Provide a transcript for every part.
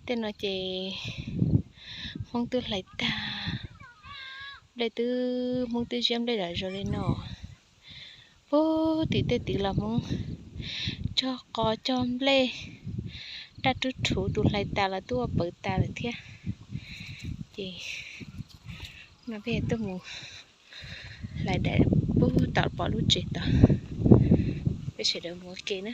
Tej no ces Hmoob twb hlais tag, nplej twb, Hmoob twb ziab nplej zom zaws li no. Puag tim tej tid los Hmoob cog qos cog nplej, raj rub rhuv tus hlais tas los twb ua pawv tas lawm thiab. Ces no peb tuaj mus hlais daim puag tom pom lub tsev tod, peb sawv daws mus ua ke na.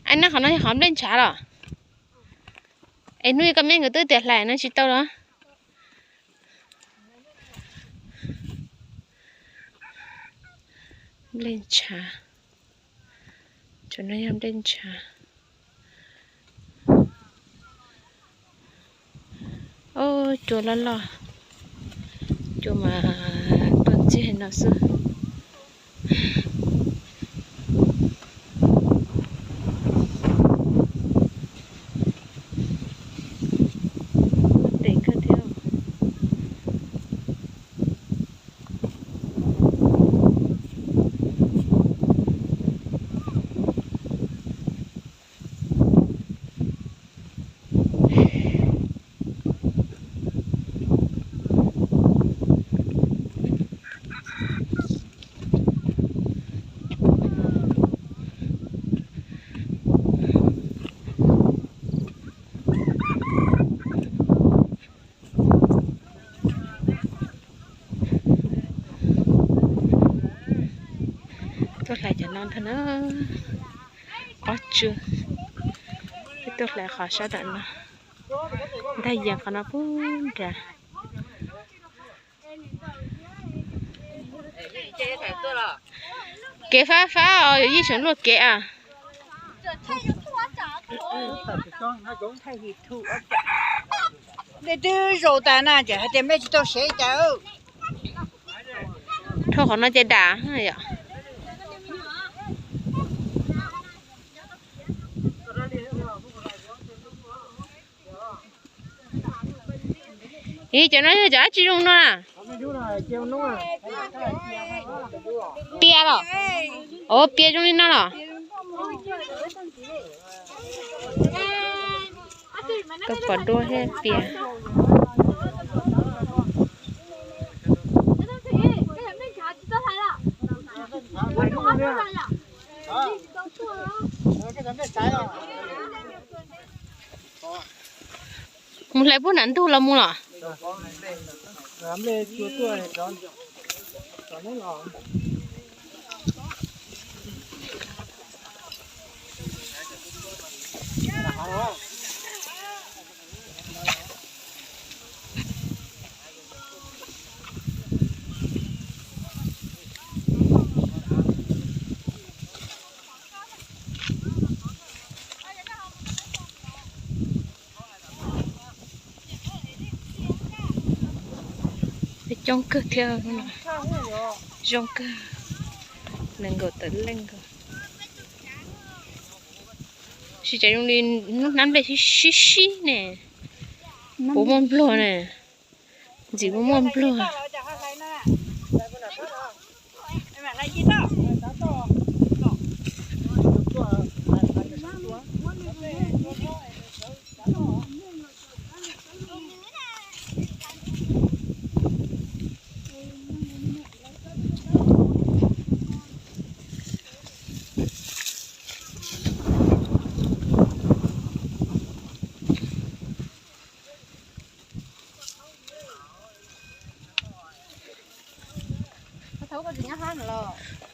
Ai, no qhov no yog qhov nplej ntshav los? Es hnub koj me nkawd twb tias hlais no tsis tau los? Nplej ntshav, cov no yog nplej ntshav. Ob, cua loj loj, cua mas tuaj ntxiag no xwb. Tes kawg thiab. Tuaj hlais cov no ntag na. Ob tsuag. Peb tuaj hlais qhov sab tom no, ntag yees qhov no puag nrad. Kev fab fab os, yij tseem luaj kev as. Dej twb zaus tas na ces hais tias nplej tsis tau sev cas. Dhau qhov no ces dam yom. Ib, cov no yog cov dab tsi zoo no na? Pia los? Ov, pia zoo li no los? Koj pom dua thiab pia. Mus hlais puag nram ntug los mus los? Coob kawg thiab, zoo kawg, nees nkaum tawm leej nkaus. Tsis tas zoo li hnub hnab nplej sib sib ne, puas muaj npluag ne, ntxim muaj muaj npluag.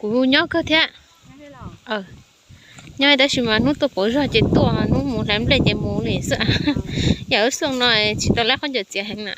Kuv nyob kawg thiab. Nyob tab sis mas hnub tuaj pauv zog ces tuaj, hnub mus hlais nplej ces mus li xwb. Yam ub xyoos no tsis tau laib khaub ncaws txiav heev na.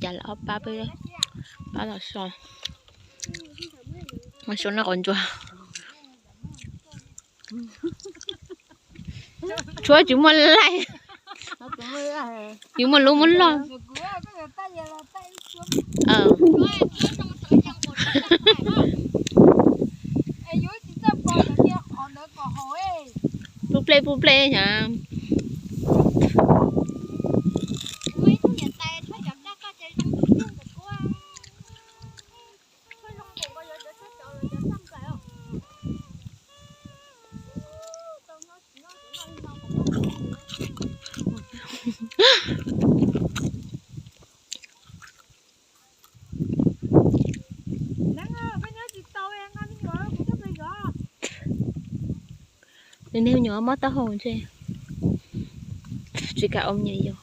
Cas lawv ob pab peb pab los so, so noj qos ntsuag. Tshuav tsis muaj laij, tsis muaj lub muab loj. Pub plej pub plej xyov. Nws niag me nyuam mob taub hau ntshe tsis kam ua me nyuam yaus.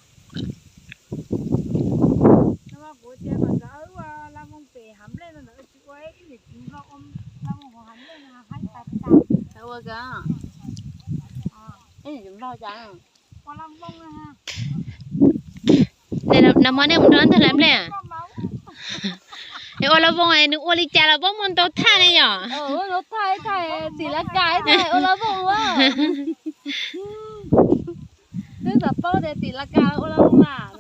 Nag hmo nej mus nrog ntag lawm nplej? Es ua laj vooj nws ua li cas los paub muaj ntau thaj ne yom? Tim Laj Kas ua laj vooj ua. Twb xav paub tias tim Laj Kas ua laj vooj mas.